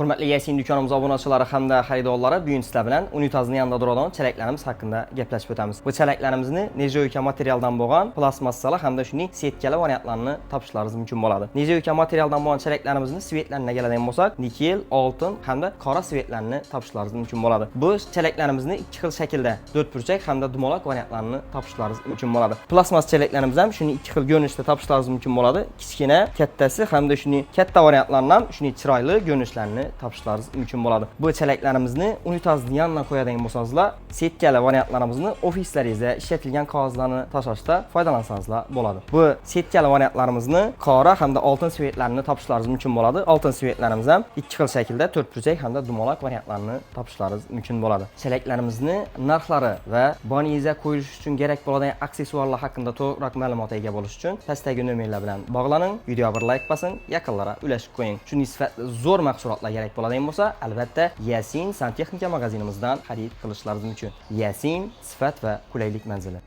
Hurmatli Yasin do'konimiz obunachilari hamda xaridorlari, bugun sizlar bilan unitazni yanında turadigan chalaklarimiz haqida gaplashib o'tamiz. Bu chalaklarimizni нержавейка materialdan bo'lgan plastmassalar hamda shunday setkali variantlarini topishlaringiz mumkin bo'ladi. Нержавейка materialdan bo'lgan chalaklarimizni цвет larına keladigan bo'lsak, nikel, oltin hamda qora цвет larni topishlaringiz mumkin bo'ladi. Bu chalaklarimizni ikki xil shaklda, to'rtburchak hamda dumaloq variantlarini topishlaringiz mumkin bo'ladi. Plastmas chalaklarimiz ham shuni ikki xil ko'rinishda topishlaringiz mumkin bo'ladi. Kichkina, kattasi hamda shuni katta variantlarini ham shuni chiroyli ko'rinishlarini topishlaringiz mumkin bo'ladi. Bu chalaklarimizni unitazni yonidan qo'yadigan bo'lsangizlar, setkali variantlarimizni ofislaringizda ishlatilgan qog'ozlarni tashlashda foydalansangizlar bo'ladi. Bu setkali variantlarimizni qora hamda oltin цвет larini topishlaringiz mumkin bo'ladi. Oltin цвет larimiz ham ikki xil shaklda, to'rtburchak hamda dumaloq variantlarini topishlaringiz mumkin bo'ladi. Chalaklarimizni narxlari va boniyizga qo'yilish uchun kerak bo'ladigan aksessuarlar haqida to'liqroq ma'lumotga ega bo'lish uchun pastdagi nomerlar bilan bog'laning, videoga bir layk bosing, yaqinlara ulashib qo'ying. Shunday sifatli zo'r mahsulotlar kerak bo'ladigan bo'lsa, albatta Yasin santexnika magazinimizdan xarid qilishlaringiz mumkin. Yasin sifat va qulaylik manzili.